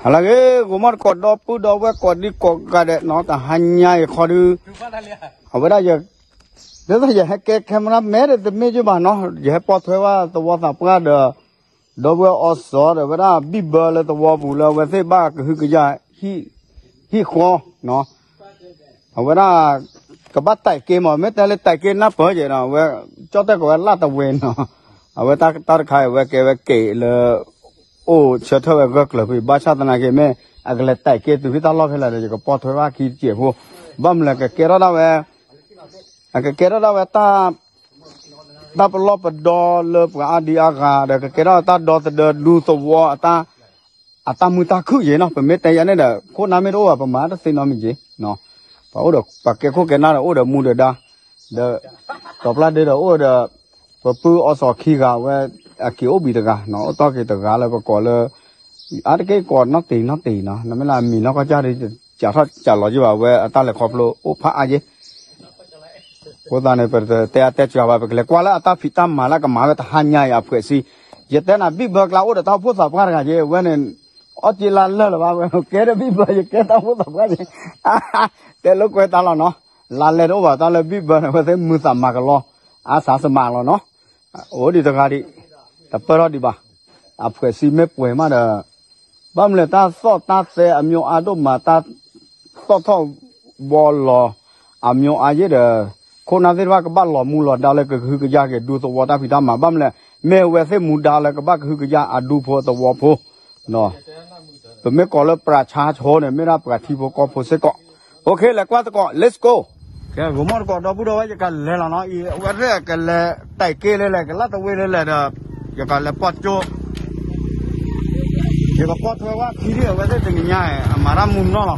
အလၢဂ့ၤ ဂိၤမီၢ်တကိးဒီပုၢ်ဒီဝဲၢ်ကိးဒံကိးဂၤဒဲးနီၤ တဟါညါအံၤခီဒု အဝဲဒၣ်ယ ဒ်သိးယဟဲကဲ camera man ဒီးတမ့ၢ်ယဘၣ်နီၤ ယဟဲပိာ်ထွဲဝဲသဝီသးပှၢ်ဒီး ဒီပုၢ်ဝဲၢ်အီစီၤဒီး အဝဲဒၣ်ဘံၣ်ဘၢလၢသဝီပူၤလၢအဝဲသ့ၣ်ဘၣ်ကဟုကယာ် ဟံၣ်ဃီနီၤ အဝဲဒၣ် ကဘၣ်တဲာ်က့မး မ့ၢ်တဲလၢတဲာ်က့နၢ်ပၢၢ်က့ၤနီၤ အဝဲ ကၠီၣ်တဲၣ်ကဝဲလၢ်တဝဲနီၤ အဝဲတၢ်တခါအံၤ အဝဲကဲဝဲက့ၤလၢ အိၣ်ဆၢထၢၣ်ဝဲဂၢၢ်ကျၢၤဖဲ ဘၣ်ဆၣ်သနာ်က့မ့ၢ် အကလဲၤတဲာ်က့တုၤဖဲတၢ်လီၢ်ဖဲလဲၣ်ဒီး ယကပိာ်ထွဲဘၣ်ခံတစဲးဖိ ဘၣ်မနုၤလဲၣ် ကကဲထီၣ်ဒၣ်ဝဲ အကကဲထီၣ်ဒၣ်ဝဲတၢ် တၢ်ပလီၢ်ပဒီလၢပှၤအါဒံအါဂၤဒီး ကကဲထီၣ်တၢ်ဒီသဒၢဒူသဝီ အတၢ်မုာ်တၢ်ခုၣ်ယဲနီၤ ပမ့ၢ်တဲယၤန့ၣ်ဒီး ခိၣ်နၢ်မ့ၢ်တအိၣ်ဘၣ် ပမၤတသ့နီတမံၤက့ၤ ပှၤအိၣ်ဒီးပှၤကဲခိၣ်ကဲနၢ်ဒီး အိၣ်ဒီးမူဒီးဒါ ဒီး တီၤပျၢ်ဒ့ဒီးအိၣ်ဒီး ပပုၢ်အီစီၤခံဂၤဝဲ အက့ၤအိၣ်ဘံၤတဂၤနီၤ အိၣ်တီၢ်က့ၤတဂၤလၢပကိးလၢ အါတက့ၢ်ကိးနီၣ်တ့ၢ်နီၣ်တ့ၢ်နီၤ နမ့ၢ်လၢအမံၤနီၢ်ကီၢ်ကၢ်ဒီး ကးထီၣ်ကးလီၤယဘၣ်ဝဲအတၢ်လဲၤခီဖျိအိၣ်ဖးအါယဲ အဃိသတးန့ၣ် ပတတဲအါတဲစှၤဘၣ် ပကလဲၤကွၢ်လၢအတၢ်ဖံးတၢ်မၤလၢကမၤဝဲတဟါညါအံၤအဖှဲးစံ ယတဲနၤဘံၣ်ဘၢကျါအိၣ်ဒီးတၢ်အိၣ်ဖှိၣ်သးပှၢ်တဂၤယဲ ဝဲန့ၣ် အီၣ်က့လါလၢာ်လၢၤဘၣ်ဝဲ ကဲဒီးဘံၣ်ဘၢ ယကဲတၢ်အိၣ်ဖှိၣ်သးပှၢ်ယဲ တဲလိာ်ကွဲတၢ်လီၤနီၤ လါလဲတအိၣ်ဘၣ်တၢ်လၢဘံၣ်ဘၢန့ၣ် အဝဲသ့ၣ်မုာ်သးမၤကလီ အါသးစမးလီၤနီၤ အိၣ်ဒံးတဂၤဒံး တပၢၢ်ထီၣ်ဒံးဘၣ် အဖှဲးစံမ့ၢ်ပှဲၤမးဒီး ဘၣ်မနုၤလဲၣ် တၢ်သီၣ်တၢ်သဲအမျိုးအါဒိၣ်မး တၢ်သီၣ်ထီၣ်ဘီလီၤ အမျိုးအါယဲဒီး ခိၣ်နၢ်သ့ၣ်တဖၣ်ကဘၣ်လီၤမူလီၤဒါလၢကဟုကယာ်က့ၤ ဒူသဝီတၢ်ဖံးတၢ်မၤ ဘၣ်မနုၤလဲၣ် မ့ၢ်အဝဲသ့ၣ်မူဒါလၢကဘၣ်ကဟုကယာ်အဒူဖိသဝီဖိ ပမ့ၢ်ကိးလၢပှၤဆါဆိန့ၣ် မ့ၢ်ဒၣ်ပှၤထံဖိကီၢ်ဖိစ့ၢ်ကီး OK လဲၤကွၢ်သကိး let's go ကဲ ဂိၤမီၢ်တကိးဒီပုၢ်ဒီဝဲၢ် ယကလဲၤလီၤနီၤ အံၤ အဝဲသ့ၣ်ကလဲၤတဲာ်က့လၢလဲၣ် ကလၢ်တဝ့လၢလဲၣ်ဒီး ယကလဲၤပိာ်ကၠိ ယကပိာ်ထွဲဝဲခံထံၣ် အဝဲသ့ၣ်တနံၤညါ အမၤတၢ်မူနီၢ်လီၤ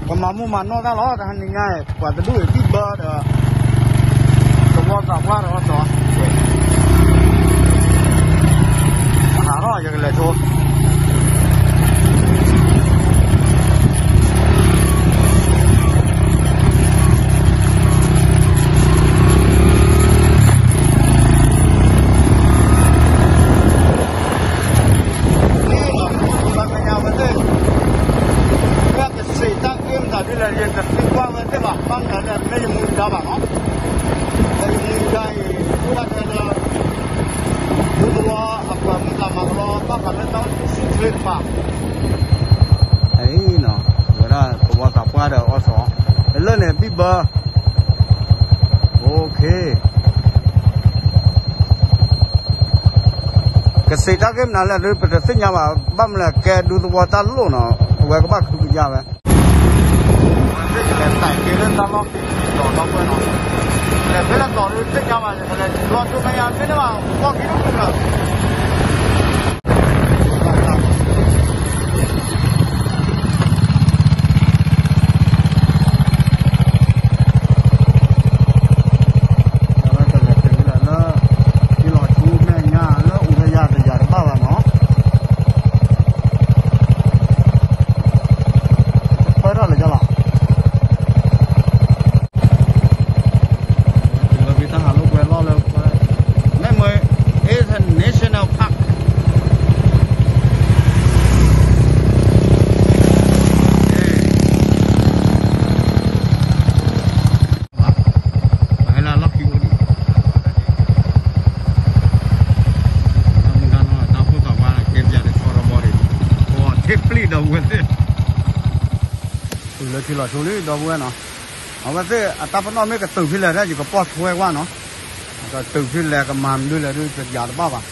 ကမၤမူမၤနီၢ်တၢ်လီၤ တနံၤညါ ပှၤတဒူၣ်အံၤဘံၣ်ဘၢဒီး သဝီသးပှၢ်ဒီးအီစီၤ ဟးထီၣ်ယကလဲၤဆိ ကစံးတၢ်က့မတၤဒ်လဲၣ် ယတသံကွၢ်ဝဲသ့ၣ်ဘၣ် ဘၣ်မနုၤလဲၣ် မ့ၢ်ယမူဒါဘၣ်နီၤ မ့ၢ်ယမူဒါအံၤ အိၣ်ဒၣ်ထဲလၢ ဒူသဝီအပှၤမုၢ်လၢ်မၤကလီ ဘၣ်ဃးလၢတၢ်အိၣ်ဆူၣ်ချ့တဖၣ် အံၤနီၤ ဝဲဒၣ်သဝီသးပှၢ်ဒီးအီစီၤ လၢန့ၣ်ဘံၣ်ဘၢ OK ကစံးတၢ်က့မနၤလဲၣ်ဒုး ပတသ့ၣ်ညါဘၣ် ဘၣ်မနုၤလဲၣ် ကဲဒူသဝီတၢ်လိၣ်နီၤ အဝဲကဘၣ်ကဟုကယာ်ဝဲ သ့ၣ်ကလဲၤသးက့လၢတၢ်လီၢ် တီၤဒီပုၢ်ဝဲၢ်နီၤ လဲၤဖဲလဲၣ်တီၤဒုးသ့ၣ်ညါဘၣ် လဲၤလီၤဆူမဲာ်ညါမ့ၢ်န့ၣ်ဘၣ် ကီၢ်က့ၤဒိၣ်က့ၤဒီး လၢ လီၤဆူမဲာ်ညါလၢအိၣ်တယၤတယၤတဘၣ်ဘၣ်နီၤ ပၢၢ်ထီၣ်လၢၤလီၤ တုၤလၢဖဲတၢ်ဟးလိာ်ကွဲလီၢ်လၢ မ့ၢ်မ့ၢ် is a national park ပဟဲလၢလီၢ်ခံအိၣ်ဒံး တၢ်မူဒါနီၤ တၢ်အိၣ်ဖှိၣ်သးပှၢ်ကဲပၠးဒီး ဆီရီဘီဒီး ပှၤထံပျံၢ်ဒီးဝဲသ့ၣ် တုၤလၢထံလီၤဆိလံ ဒီပုၢ်ဝဲၢ်နီၤ အဝဲသ့ၣ်အတၢ်ပနီၣ်မ့ၢ်ကတုၤဖဲလဲၣ် ယကပိာ်ထွဲကွၢ်နီၤ ကတုၤဖဲလဲၣ် ကမၤမနုၤလဲၣ်ဒုး ပယၤတဘၣ်ဘၣ်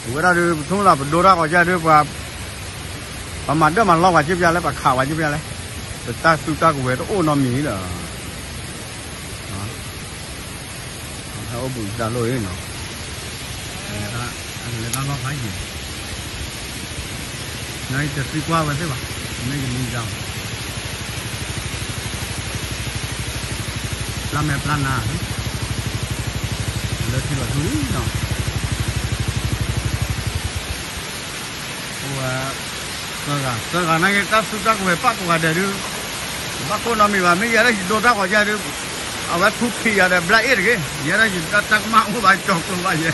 အဝဲဒၣ်ဒုး ပထူလၢပဒိတၢ်ဂီၤယါဒုး ပှၤ ပှၤမၤဒၢၣ်မၤလီၤပှၤက့ပၠးလဲၣ် ပှၤခးပှၤက့ပၠးလဲၣ် ပတၢ်စုတၢ်ကဝဲၤတအိၣ်နီတမံၤလီၤ ဟဲအိၣ်ဘူးတၢ်လိၣ်အံၤနီၤ လဲၤတၢ်လီၢ်ဖးယံၤ နတသံကွၢ်ဝဲသ့ၣ်ဘၣ် မ့ၢ်ယမူဒါဘၣ် ပျၢ်မဲာ်ပျၢ်နါ လၢထံလီၤထူလံနီၤ အိၣ်ဝဲ သၢဂၤ သၢဂၤနာ်က့ တၢ်စုတၢ်ကဝဲၤပာ်ကိးဂၤဒဲးဒုး ဘၣ်ကိးနီတမံၤဘၣ် မ့ၢ်ယဲဒၣ်ယဒိတၢ်ဂီၤယါဒုး အဝဲထူခံယၤဒီး ဘျါအ့ၣ်တဂ့ၤ ယဲဒၣ်ယတၢ်ကမၣ်အိၣ်ဘၣ်ကၠီၤကျိၤဘၣ်ယဲ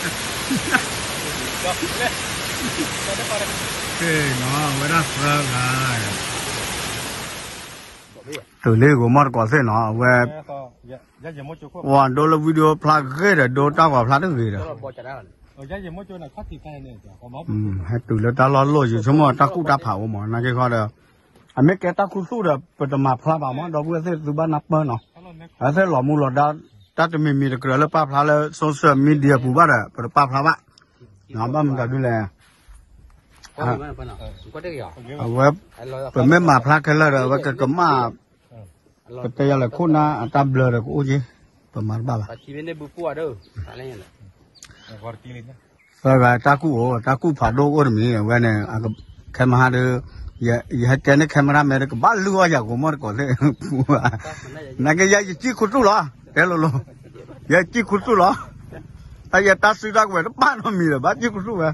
နီၤ အဝဲဒၣ်သၢဂၤ တုၤလံ ဂိၤမီၢ်တကိးသ့ၣ်နီၤ အဝဲ ပှၤဒိလၢ video ဖျါဂ့ၤဒီး ဒိတၢ်ဂီၤဖျါတဂ့ၤဒီး ဟဲတုၤလၢတၢ်လီၢ်လိၣ် ယဆိကမိၣ်တၢ်ကူၣ်တၢ်ဖးအိၣ်မး နာ်က့ဃီဒီး အမ့ၢ်ကဲတၢ်ခူသူၣ်ဒီး ပတမၤဖျါဘၣ်မး ဒီပုၢ်ဝဲၢ်သ့ၣ်သုဘၣ်နၢ်ပၢၢ်နီၤ အဝဲသ့ၣ်လီၤမူလီၤဒါ တၢ်တမံၤမံၤတကြၢးလၢပာ်ဖျါလၢ social media ပူၤဘၣ်ဒီး ပတပာ်ဖျါဘၣ် ဘၣ်မတၤဒ်လဲၣ် အဝဲ ပမ့ၢ်မၤဖျါခဲလၢာ်ဒီး အဝဲကကမၣ် ပတဲယၤလဲၣ် ခိၣ်နၢ်အတၢ်ဘျၢဒီးကအိၣ်က့ၤ ပမၤတဘၣ်ဘၣ် သၢဂၤတၢ်ကူၣ်အိၣ် တၢ်ကူၣ်ဖးဒိၣ်အိၣ်တမံၤ အဝဲန့ၣ် ခဲမဟါဒီး ယဟဲတဲန့ၢ် camera man ဒီး ကဘၣ်လုၢ်အီၣ်ယၤ ဂိၤမီၢ်တကိးသ့ၣ် နာ်က့ယဲယစံၣ်ခူသူၣ်လီၤ တဲလိၤလိၤ ယဲစံၣ်ခူသူၣ်လီၤ တၢ်ယဲတၢ်စုတၢ်ကဝဲၤတဘၣ်နီတမံၤဒီး ဘၣ်စံၣ်ခူသူၣ်ဝဲ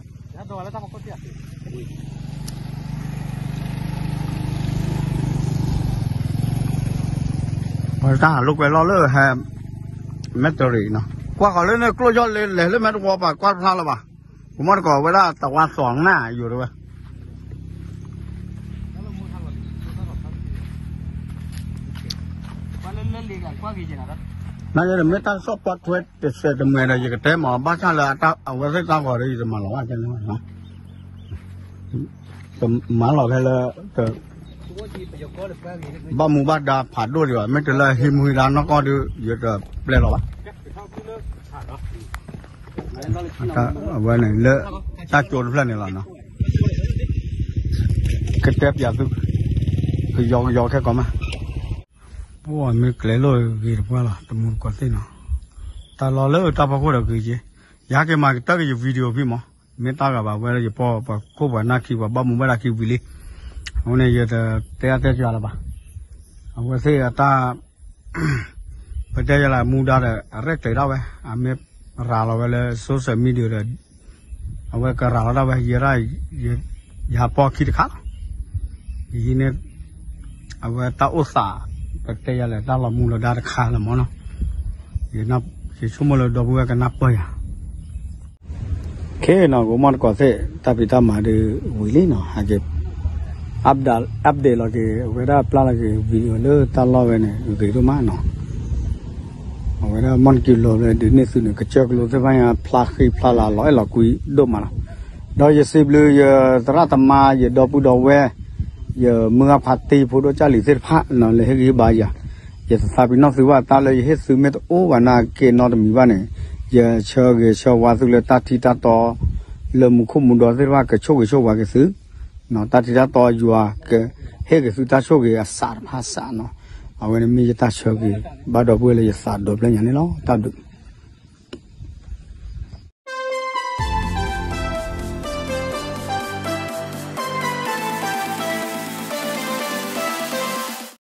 ပှၤတၢ်ဟးလိာ်ကွဲလီၤလၢဟဲ မဲတရံးနီၤ ကွၢ်ဃီၤလၢန့ၣ် ကျိၣ်ယီၢ်လၢလဲၤလၢမဲတဝီပၤ ကွၢ်ဖျါလၢၤဘၣ် ပမီၢ်တကိးဝဲဒၣ်တဝါသွံနၢ်ယိာ်တဝဲ နာ်က့ဒီး မ့ၢ်တၢ်ကစီၣ်ပှၤထွဲတစဲးတမှဲၤဒီး ယကတဲမး ဘၣ်ဆၣ်လၢအဝဲသ့ၣ်တၢ်ဂီၤဒီး ယတမၤလီၤဘၣ် တမၤလီၤဖဲလၢ ဘၣ်မူဘၣ်ဒါဖးဒိၣ်ဒံးဘၣ် မ့ၢ်တုၤလၢဟံးမူဟံးဒါနီၢ်ကီၢ်ဒီး ယတပျဲလီၤဘၣ် အဝဲန့ၣ်လၢ တၢ်ကၠိတဖျၢၣ်န့ၣ်လီၤနီၤ ကတဲပၠးသု ကယီကယီခဲကိးမး ပမ့ၢ်ကျဲၤလိာ်ဂ့ၤတပှၢ်လီၤ တမူတကိးသ့ၣ်နီၤ တၢ်လီၢ်လၢတၢ်ဖီခိၣ်ဒီးဂ့ၤက့ၤ ယဟဲက့ၤမၤကတၢၢ်က့ၤယ video ဖံးမး မ့ၢ်တၢ်ဂၤဘၣ်ဝဲလၢယပီၢ် ပှၤခိၣ်ပှၤနၢ်ခံ ပှၤဘၣ်မူဘၣ်ဒါခံဝံၤလံ အဃိန့ၣ် ယတတဲအါတဲစှၤလၢၤဘၣ် အဝဲသ့ၣ်အတၢ် ပတဲယၤလၢမူဒါဒီး အရဲၣ်ကျဲၤဒၣ်ဝဲ အမ့ၢ်ရၤလီၤဝဲလၢ social media ဒီး အဝဲကရၤလီၤဒၣ်ဝဲ ယဲဒၣ် ယဟးပီၢ်ခံတခါလီၤ ယဟံးန့ၢ် အဝဲတၢ်အိၣ်သး ပတဲယၤလဲၣ် တၢ်လီၤမူလီၤဒါတခါလၢၤမးနီၤ ယဆိကမိၣ်လၢဒီပုၢ်ဝဲၢ်ကနၢ်ပၢၢ်ယၤ ခဲနီၤ ဂိၤမီၢ်တကိးသ့ၣ် တၢ်ဖံးတၢ်မၤဒုးဝံၤလံနီၤ ဟဲက့ၤ update လီၤက့ၤ အဝဲဒၣ်ပျၢ်လီၤက့ၤ video လၢတၢ်လီၢ်ဝဲန့ၣ် ဂ့ၤဒိၣ်မးနီၤ အဝဲဒၣ်မီၢ်နက့ၤလီၤဝဲဒုးန့ၢ်သုန့ၣ် ကစၢၢ်ကလိသ့ၣ်တဖၣ်ညါ ဖျါဃံဖျါလၤလီၤအဲၣ်လီၤကွံဒိၣ်မးလီၤ ဒီးယစံးဘျုးယသရၣ်သမါ ယဒီပုၢ်ဒီဝဲၢ် ယမုၢ်ဂၢ်ဖးတံၢ်ဖိဒိၣ်ကၢ်လံၤသ့ၣ်တဖၣ်နီၤ လၢဟ့ၣ်ဂံၢ်ဟ့ၣ်ဘါယၤ ယတသးပ့ၤနီၣ်သုဘၣ် တၢ်လၢယဟ့ၣ်သုမ့ၢ်တအိၣ်ဘၣ်နာ်က့နီတမံၤဘၣ်န့ၣ် ယဆၢဂ့ၤဆၢဝါသုလၢတၢ်ထံတၢ်တီ လၢမူခိၣ်မူဒီသ့ၣ်တဖၣ်ကဆိၣ်ဂ့ၤဆိၣ်ဝါက့ၤသု တၢ်ထံတၢ်တီယွၤကဟ့ၣ်က့ၤသုတၢ်ဆိၣ်ဂ့ၤအစးတဖၣ်စးနီၤ အဝဲန့ၣ်မ့ၢ်ယတၢ်ဆၢဂ့ၤ ဘၣ်ဒီပုၢ်ဝဲၢ်လၢယသးဒီဖျၢၣ်ညါန့ၣ်လီၤ တၢ်ဘျုး